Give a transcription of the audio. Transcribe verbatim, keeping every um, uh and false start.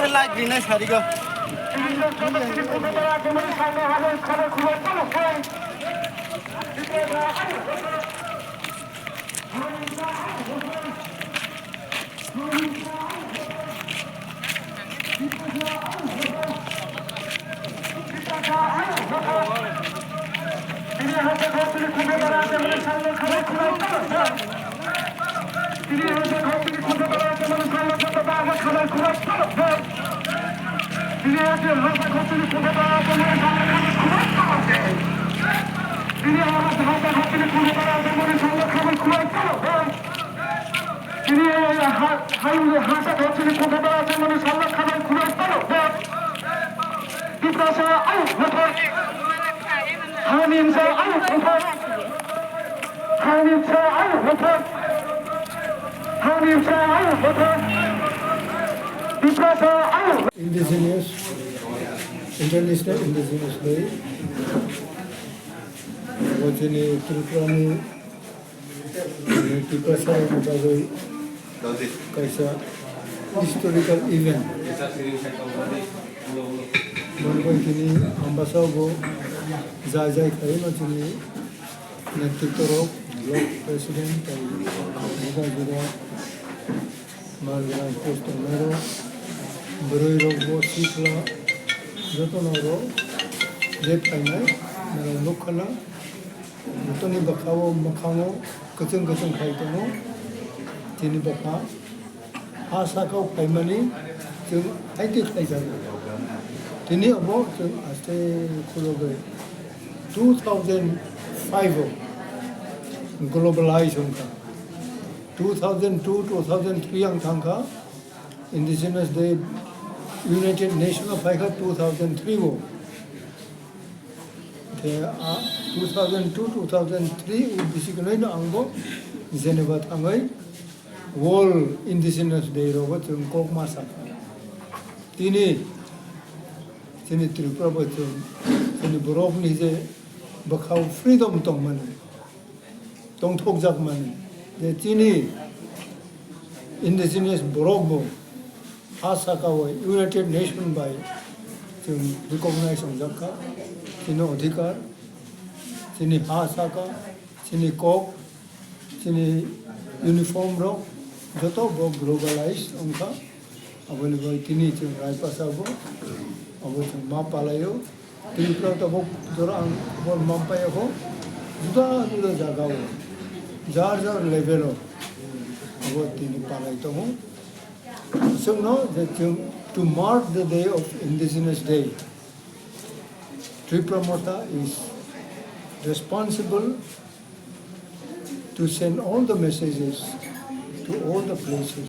Light rinai sarigo. Tini ha, ha, ha, ha, sa, thok, tini, kung, kung, kung, kung, kung, kung, kung, kung, kung, Tiprasa, au, mothor. Hani sa, au, mothor. Hani sa, au, mothor. Hani sa, au, mothor. Tiprasa, au. Indigenous, International Indigenous Day. Bo chini Tripura ni Tiprasa rokni bagwi kaisa historical event. Boni bai tini Ambasa bo jai jai khlai no chini netritwa rok, block president tei juda juda Mal gwnang post tongnai rok, bwrwi rok bo sikla joto no oro je phainai norok nukha na, jotoni bwkha o mwkhango kwchwng kwchwng khai tongo. Tini bwkha ha saka o phaimani chwng haitwi khlaijago. Tini obo chwng aste khulogwi two thousand five o globalize wngkha. Two thousand two, two thousand three ang thangkha, Indigenous Day, United Nation o phaikha two thousand three o. Khe, ah, two thousand two, two thousand three o bisi kwnaino angbo Geneva thangwi World Indigenous Day rogo chwng kok ma sakha. Tini, chini Tripura bo chwng, chini borokni je bwkhao freedom tongmani. Tongthokjakmani je chini indigenous borok bo ha saka o United Nation bai chwng recognize wngjakha, chini odhikar, chini ha saka, chini kok, chini uniform rok joto bo globalize wngkha. Aboni bai tini chwng Raipasa bo abo chwng ma palaio. Tripura tabuk jora ang khobor manpai kho, juda juda jaga o, jar jar level o abo tini palai tongo. Chwngno je chwng to mark the day of Indigenous Day, Tripura Motha is responsible to send all the messages to all the places.